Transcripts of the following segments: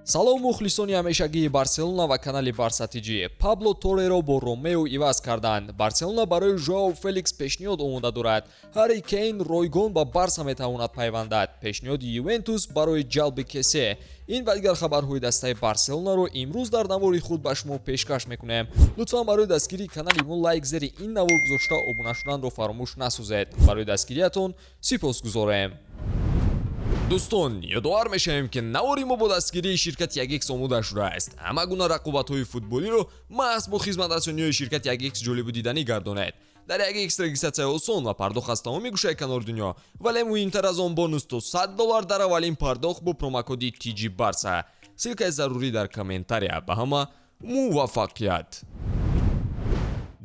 Салом, мухлисони ҳамешагии Барселона ва канали Барса ТЖ. Пабло Торреро бо Ромео иваз карданд. Барселона барои Жоао Феликс пешниҳод омода дорад. Ҳарри Кейн ройгон ба Барса метавонад пайвандад. Пешниҳоди Ювентус барои ҷалби Кесе. Ин ва дигар хабарҳои дастаи Барселонаро имрӯз дар навори худ ба шумо пешкаш мекунем. Лутфан барои дастгирии канали мо лайк зери ин навор гузошта, обуна шуданро фаромӯш насозед. Барои дастгириятон сипосгузорем. Дӯстон, ёдовар мешавем, ки навори мо бо дастгирии ширкати 1X омода шудааст. Ҳама гуна рақобатҳои футболиро маҳз бо хизматрасониҳои ширкати 1X ҷолибу диданӣ гардонед. Дар 1X регистратсияи осон ва пардохт аз тамоми гӯшаи канори дунё, вале муҳимтар аз он, бонус то 100 доллар дар аввалин пардохт бо промокоди TG Барса. Ссылкаи зарурӣ дар комментария. Ба ҳама муваффақият!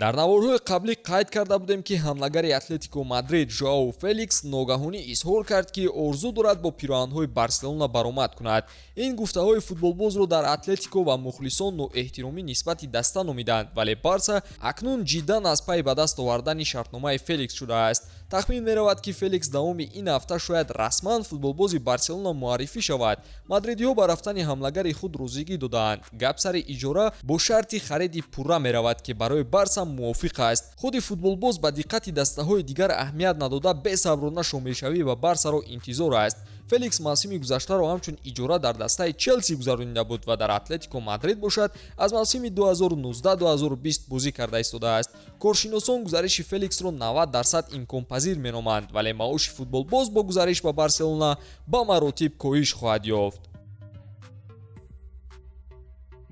Дар наворҳои қаблӣ қайд карда будем, ки ҳамлагари Атлетико Мадрид Жоао Феликс ногаҳонӣ изҳор кард, ки орзу дорад бо пироҳанҳои Барселона баромад кунад. Ин гуфтаҳои футболбозро дар Атлетико ва мухлисон ноэҳтиромӣ нисбати даста номиданд, вале Барса акнун ҷиддан аз пайи ба даст овардани шартномаи Феликс шудааст. Тахмин меравад, ки Феликс давоми ин ҳафта шояд расман футболбози Барселона муаррифӣ шавад. Мадридиҳо ба рафтани ҳамлагари худ розигӣ додаанд. Гап сари иҷора бо шарти хариди пурра меравад, ки барои Барса мувофиқ аст. Худи футболбоз ба диққати дастаҳои дигар аҳамият надода, бесаброна шомилшавӣ ба Барсаро интизор аст. Феликс мавсими гузаштаро ҳамчун иҷора дар дастаи Челси гузаронида буд ва дар Атлетико Мадрид бошад, аз мавсими 2019-2020 бозӣ карда истодааст. Коршиносон гузариши Феликсро 90% имконпазир меноманд, вале маоши футболбоз бо гузариш ба Барселона ба маротиб коҳиш хоҳад ёфт.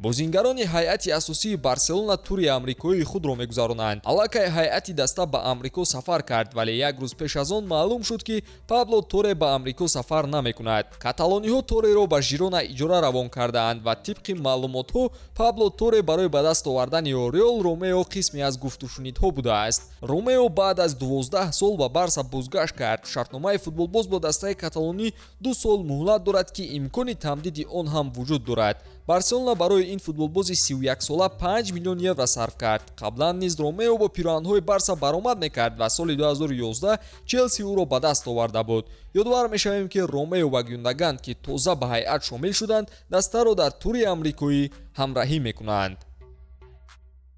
Бозингарони ҳайати асосии Барселона тури амрикоии худро мегузаронанд. Аллакай ҳайати даста ба Амрико сафар кард, вале як рӯз пеш аз он маълум шуд, ки Пабло Торе ба Амрико сафар намекунад. Каталониҳо Тореро ба Жирона иҷора равон кардаанд ва тибқи маълумотҳо, Пабло Торе барои ба даст овардани Ориол Ромео қисме аз гуфтушунидҳо будааст. Ромео баъд аз 12 сол ба Барса бозгашт кард. Шартномаи футболбоз бо дастаи каталонӣ 2 сол муҳлат дорад, ки имкони тамдиди он ҳам вуҷуд дорад. Барселона барои ин футболбози 31-сола 5 миллион евро сарф кард. Қаблан низ Ромео бо пироҳанҳои Барса баромад мекард ва соли 2011 Челси ӯро ба даст оварда буд. Ёдовар мешавем, ки Ромео ва Гюндаган, ки тоза ба ҳайат шомил шуданд, дастаро дар тури амрикоӣ ҳамраҳӣ мекунанд.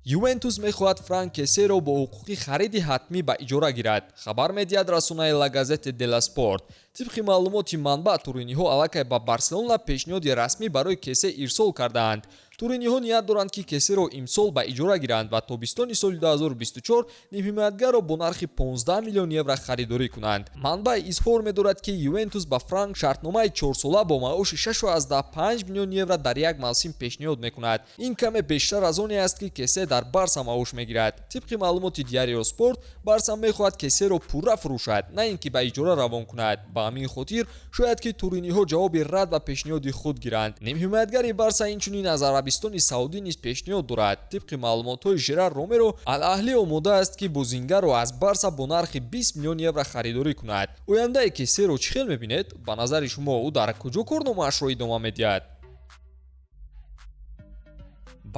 Ювентус мехоҳад Франк Кесеро бо ҳуқуқи хариди ҳатмӣ ба иҷора гирад, хабар медиҳад расонаи Ла Газете делла Спорт. Тибқи маълумоти манбаъ, туриниҳо аллакай ба Барселона пешниҳоди расмӣ барои Кесе ирсол кардаанд. Туриниҳо ният доранд, ки Кесеро имсол ба иҷора гиранд ва тобистони соли 2024 нимҳимоятгарро бо нархи 15 миллион евро харидорӣ кунанд. Манбаъ изҳор медорад, ки Ювентус ба Франк шартномаи чорсола бо маоши 6,5 миллион евро дар як мавсим пешниҳод мекунад. Ин каме бештар аз оне аст, ки Кесе дар Барса маош мегирад. Тибқи маълумоти Диарио Спорт, Барса мехоҳад Кесеро пурра фурӯшад, на ин ки ба иҷора равон кунад. Ба ҳамин хотир шояд, ки туриниҳо ҷавоби рад ба пешниҳоди худ гиранд. Нимҳимоятгари Барса инчунин аз Арабистони Саудӣ низ пешниҳод дорад. Тибқи маълумотҳои Жерар Ромеро, Ал-Аҳлӣ омода аст, ки бозингарро аз Барса бо нархи 20 миллион евро харидорӣ кунад. Ояндаи Кесеро чӣ хел мебинед? Ба назари шумо, ӯ дар куҷо корномаашро идома медиҳад?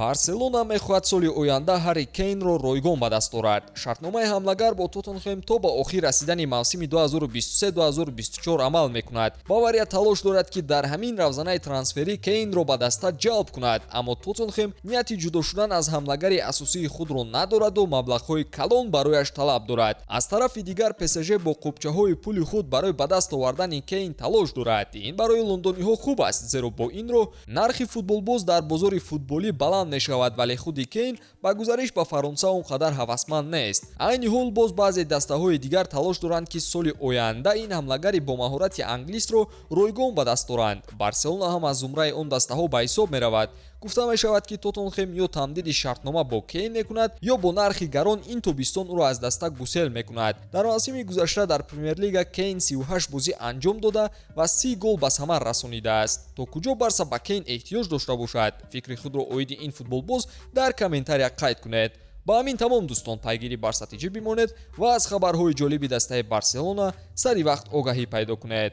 Барселона мехоҳад соли оянда Ҳарри Кейнро ройгон ба даст орад. Шартномаи ҳамлагар бо Тоттенхем то ба охир расидани мавсими 2023-2024 амал мекунад. Бавария талош дорад, ки дар ҳамин равзанаи трансферӣ Кейнро ба даста ҷалб кунад, аммо Тоттенхем нияти ҷудо шудан аз ҳамлагари асосии худро надораду маблағҳои калон барояш талаб дорад. Аз тарафи дигар, ПСЖ бо қубчаҳои пули худ барои ба даст овардани Кейн талош дорад. Ин барои лондониҳо хуб аст, зеро бо ин роҳ нархи футболбоз дар бозори футболӣ баланд мешавад, вале худи Кейн ба гузариш ба Фаронса он қадар ҳавасманд нест. Айни ҳол боз баъзе дастаҳои дигар талош доранд, ки соли оянда ин ҳамлагари бо маҳорати англисро ройгон ба даст оранд. Барселона ҳам аз зумраи он дастаҳо ба ҳисоб меравад. Гуфта мешавад, ки Тоттенхем ё тамдиди шартнома бо Кейн мекунад, ё бо нархи гарон ин тобистон ӯро аз даста гусел мекунад. Дар мавсими гузашта дар Премер-лига Кейн 38 бозӣ анҷом дода ва 30 гол ба самар расонидааст. То куҷо Барса ба Кейн эҳтиёҷ дошта бошад? Фикри худро оиди ин футболбоз дар комментария қайд кунед. Ба ҳамин тамом, дӯстон. Пайгири Барса ТЖ бимонед ва аз хабарҳои ҷолиби дастаи Барселона сари вақт огаҳӣ пайдо кунед.